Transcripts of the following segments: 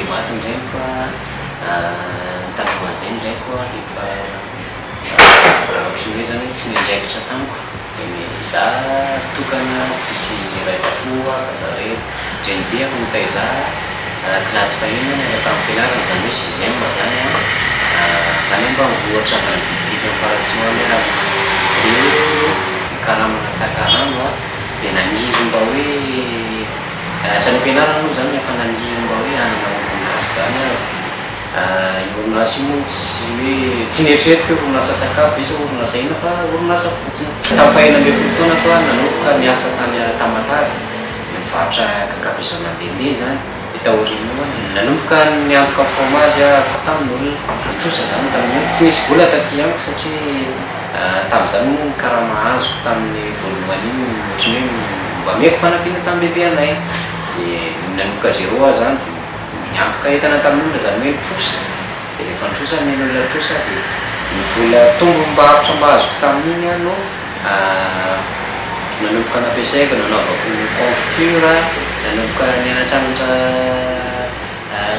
Dia maty ny reniko a, ny talohan'izay ny raiko a efa ohatran'ny hoe zany hoe tsy niandraikitra tamiko, dia za tokana tsisy iray tampo aho fa za irery. Drenibeako nitaiza ahy, kilasy fahenina niala tamin'ny fianarana izany hoe sixième zany a, avy any ambanivohitra avy any distrikan'i Faratsiho any aho, dia nikarama natsakarano a, dia naniry mba hoe Hatrany am-pianarana moa izany efa naniry mba hoe hanana orinasa izany aho. Io orinasa io moa tsy hoe tsy neritreretiko hoe orinasa sakafo ve sa orinasa inona fa orinasa fotsiny. Tamin'ny faha 16 taonako aho nanomboka niasa tany Tamatave, nivarotra kakabezo mandehandeha izany. Dia taorian'io aho nanomboka niantoka fromage aho tamin'olona. Nitrosa izany tamin'io. Tsy nisy vola taty amiko satria. Tamin'izany moa ny karama azoko tamin'ny voalohany iny ohatran'ny hoe mba ameko fanampiana tamin'ny bebe anay. Dia nanomboka zéro aho izany dia niantoka entana tamin'olona izany hoe nitrosa. Dia rehefa nitrosa ny olona trosa dia ny vola tombom-barotra mba azoko tamin'iny aho no nanomboka nampiasaiko nanaovako confiture, nanomboka nianatranatra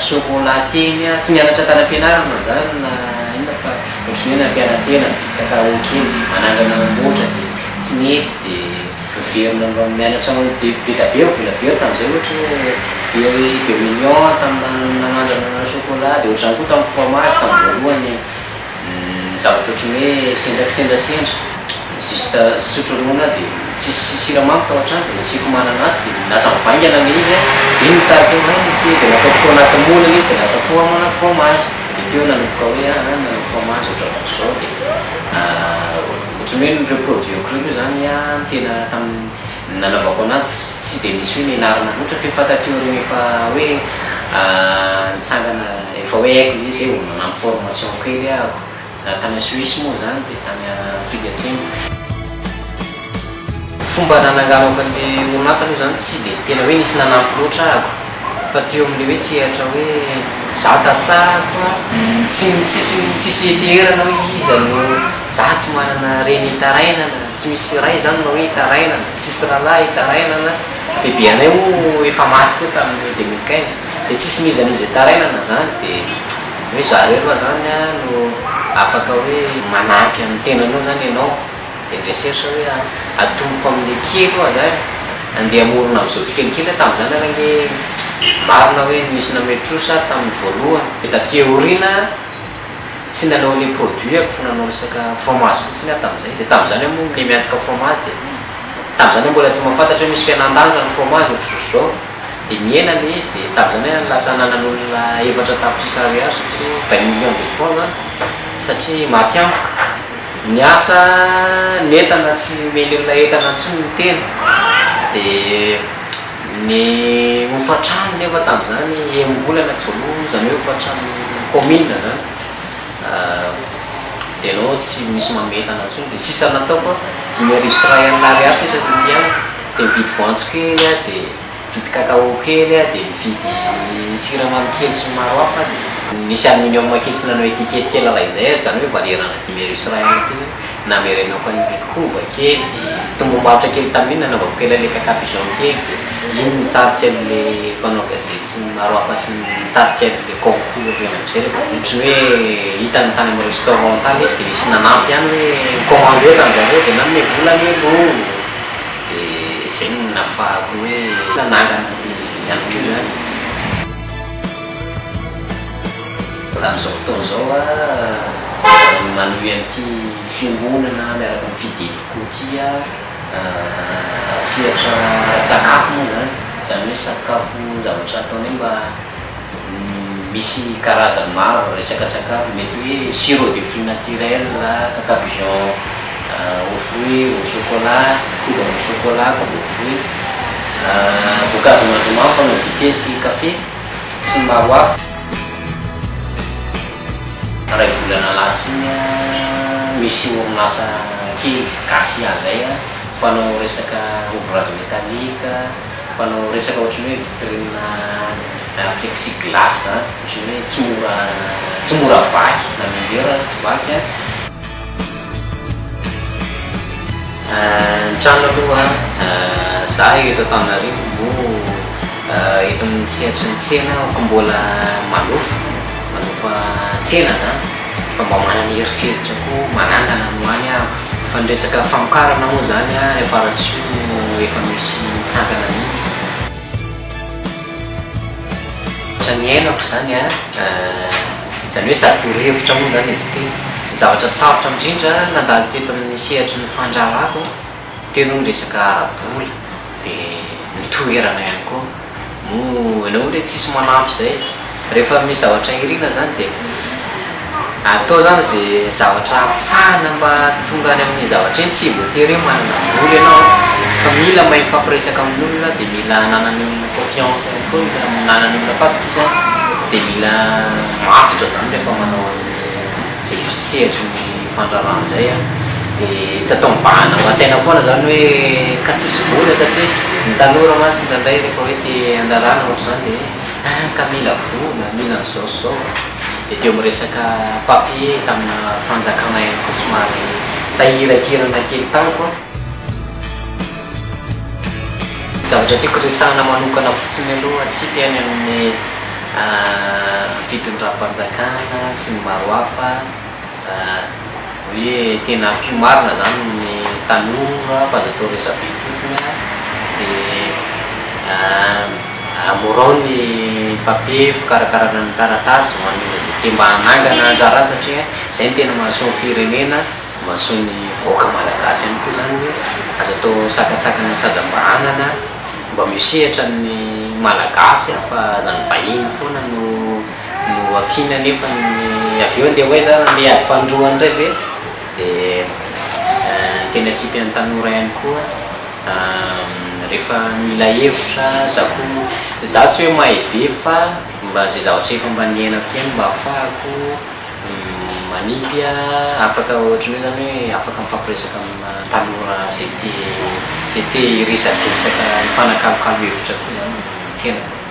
Chocolat teny an, tsy nianatra tany am-pianarana zany na inona fa ohatran'ny hoe nampiana-tena nividy cacao kely manandrana mamboatra dia tsy nety dia miverina mba mianatra dia be dia be ny vola very tamin'izay ohatra hoe very deux millions tamin'ny nanandrana nanao chocolat dia ohatr'izany koa tamin'ny fromage tamin'ny voalohany. Ny zavatra ohatran'ny hoe sendra kisendrasendra, juste nisotro ronono aho dia tsisy siramamy tao an-trano dia nasiako mananasy dia lasa mivaingana ilay izy an, dia iny nitarika hoe hay ity dia nataoko tao anaty moule ilay izy dia lasa froma- fromage, dia teo nanomboka hoe ah nanao fromage ohatrohatran'izao dia ohatran'ny hoe ni-reproduire-ko ireo aloha izany an tena tamin'ny nanaovako anazy tsy dia nisy hoe nianarana loatra f'efa taty aoriana efa hoe nitsangana efa hoe haiko ilay izy hoe vao nanampy formation kely ahako tany Suisse moa izany dia tany Afrika Atsimo. Fomba nananganako an'ilay orinasa aloha izany tsy dia tena hoe nisy nanampy loatra ahako fa teo amin'ilay hoe sehatra hoe za tantsaha koa tsy tsisy tsisy ieteherana hoe iza no za tsy manana reny hitarainana, tsy misy ray izany na hoe hitarainana, tsisy rahalahy hitarainana, bebe anay moa efa maty koa tamin'ny 2015 dia tsisy n'iza n'iza hitarainana izany dia hoe za irery aloha izany no afaka hoe manampy amin'ny tenanao izany ianao dia ny recherche hoe atomboko amin'ilay kely aloha izany andeha hamorona amin'izao tsikelikely aho tamin'izany ary ange marina hoe nisy namehy trosa aho tamin'ny voalohany dia taty aoriana Tsy nanao le produit ako fa nanao resaka fromage fotsiny aho tamin'izay, dia tamin'izany aho moa le miantoka fromage dia tamin'izany aho mbola tsy mahafantatra hoe misy fihenan-danja ny fromage ohatrohatr'izao, dia mihena le izy dia tamin'izany aho lasa nanan'olona 4 tapitrisa ariary satria 20 millions de francs zany satria maty antoka ny asa, ny entana tsy omen'ny olona entana intsony ny tena dia. Ny hofan-trano nefa tamin'izany enim-bolana tsy voaloa, izany hoe hofan-trano kaominina izany, dia ianao tsy misy manome entana intsony, dia sisa nataoko an, 1500 ariary sisa taty amiko, dia nividy voanjo kely aho, dia nividy cacao kely aho, dia nividy siramamy kely sy ny maro hafa, dia nisy aluminium kely sy nanao étiquette kely iray izay aho, izany hoe valeur-na 1500 teo izany. Namerenako an'ilay koba kely, tombom-barotra kely tamin'iny nanaovako kely an'ilay caca pigeon kely dia iny nitarika an'ilay mpanao gazety sy ny maro hafa sy ny nitarika an'ilay concours ireny amin'izay rehefa avy eo. Ohatran'ny hoe hitany tany amin'ny restaurant tany ilay izy dia nisy nanampy ihany hoe ni-commander tany zareo dia nanome vola anie aloha dia izay no nahafahako hoe nanangana an'izy ihany koa izany. Amin'izao fotoana izao aho manohy an'ity fiombonana miaraka amin'ny Fideliko ity aho, sehatra ara-tsakafo moa izany, izany hoe sakafo zavatra ataonay mba misy karazany maro resaka sakafo, mety hoe sirop de fruits naturel, caca pigeon au fruit, au chocolat, koba au chocolat, koba au fruit, voankazo mandrimamy fanao dite sy kafe sy ny maro hafa. Iray volana lasa iny misy orinasa kely gasy zay mpanao resaka ouvrage métallique, mpanao resaka ohatran'ny hoe vitrine plexiglas zany, ohatran'ny hoe tsy mora tsy mora vaky na mianjera tsy vaky. Ny trano aloha za eto Antananarivo moa. Eto amin'ny sehatry ny tsena aho ko mbola manofa, manofa tsena zany fa mba manana eritreritra koa manangana any ho any aho. Fa ny resaka famokarana moa zany any Faratsiho no efa misy mitsangana mihitsy. Zavatra niainako zany an, izany hoe sady torohevitra moa zany izy ity. Ny zavatra sarotra indrindra nandalo teto amin'ny sehatry ny fandraharahako teo aloha ny resaka ara-bola dia ny toerana ihany koa. Moa ianao ve tsisy manampy izay? Rehefa misy zavatra irina zany dia atao zany ze zavatra ahafahana mba tonga any amin'ny zavatra iny, tsy voatery hoe manana vola ianao fa mila mahay mifampiresaka amin'olona dia mila ananan'ny olona confiance ihany koa, mila ananan'ny olona fatokisana dia mila matotra zany rehefa manao an'izay sehatry ny fandraharahana izay an, dia tsy atao mibahana ao an-tsaina foana zany hoe ka tsisy vola satria ny tanora mantsy indraindray rehefa hoe te handraharahana ohatr'izany dia hoe Ah ka mila vola, mila an'izao sy izao. Dia teo amin'ny resaka papier tamina fanjakana ihany koa somary sahirankirana kely tamiko. Zavatra tiako resahana manokana fotsiny aloha atsipy any amin'ny fitondram-panjakana sy ny maro hafa hoe tena ampio marina zany ny tanora fa aza atao resabe fotsiny dia Amorao ny papier fikarakarana ny taratasy ho an'olona izay te mba hanangana anjara satria izay no tena mahasoa ny firenena, mahasoa ny vahoaka malagasy ihany koa izany hoe aza atao sakantsakana sy aza bahanana, mba omeo sehatra ny malagasy fa aza ny vahiny foana no no ampiana nefa ny avy eo andeha ho aiza ary andeha hiady fanindroany indray ve? Dia teny atsipy an'ny tanora ihany koa. Rehefa mila hevitra za ko za tsy hoe mahay be fa mba zay zavatra efa mba niainako ihany mba ahafahako manipy afaka ohatran'ny hoe zany hoe afaka mifampiresaka amina tanora zay te zay te hiresadresaka hifanakalokalo hevitra koa zany ny tenako.